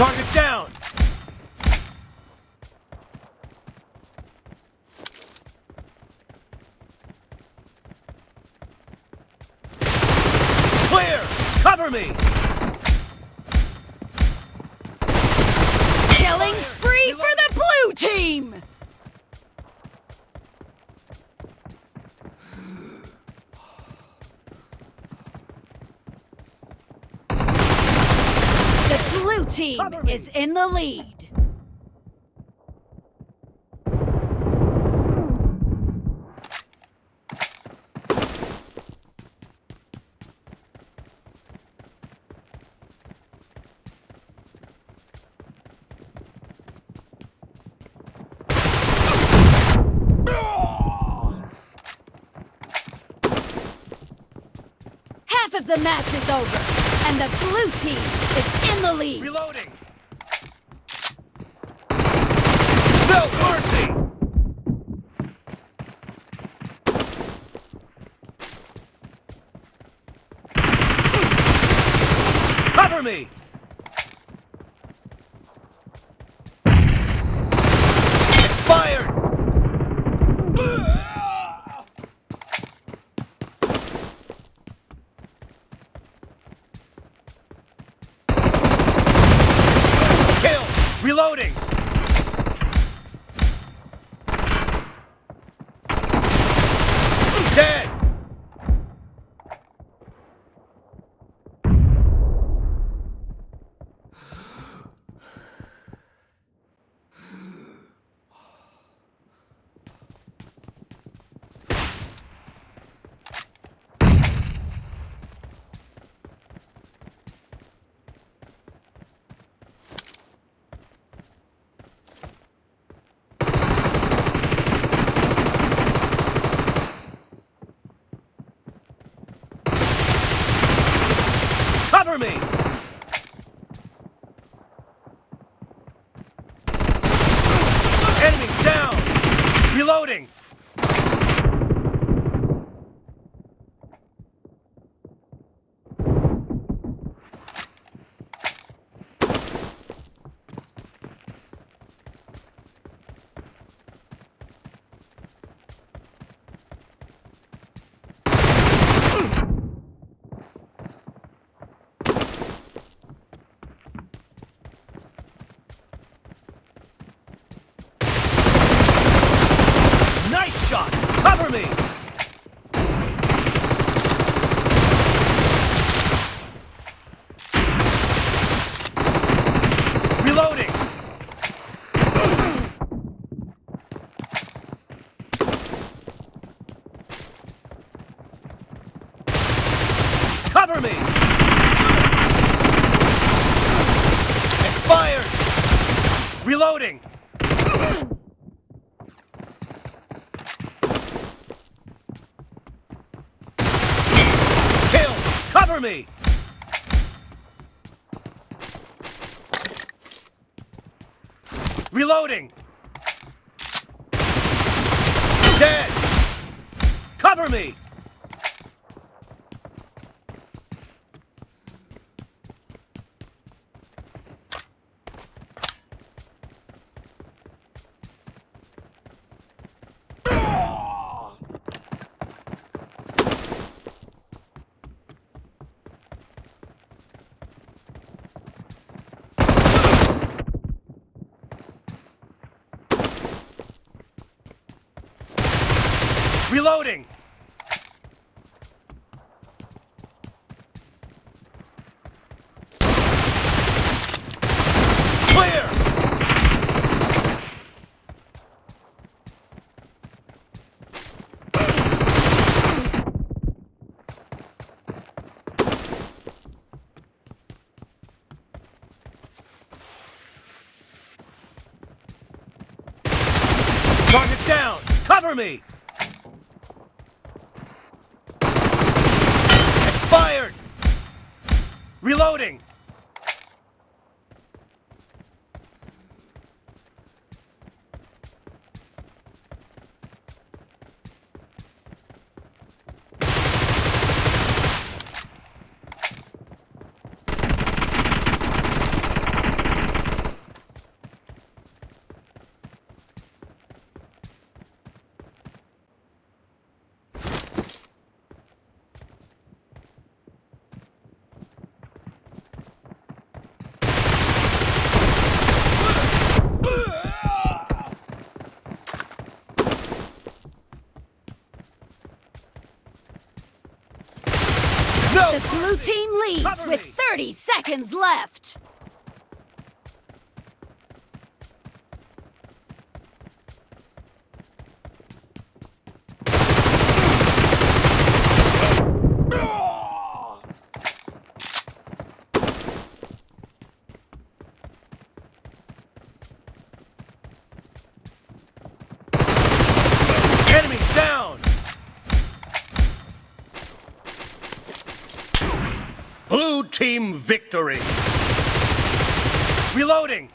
Target down! Clear! Cover me! Killing spree for the blue team! The blue team is in the lead. Half of the match is over, and the blue team is in the lead. Reloading! No mercy! Cover me! Expired! Kill! Reloading! Dead! Cover me! Enemy down! Reloading! Nice shot! Cover me! Reloading! Cover me! Expired! Reloading! Kill! Cover me! Reloading! Dead! Cover me! Reloading! Clear! Target down! Cover me! Expired! Reloading! No! The blue team leads Cover with me. 30 seconds left. Enemy down! Blue team victory! Reloading!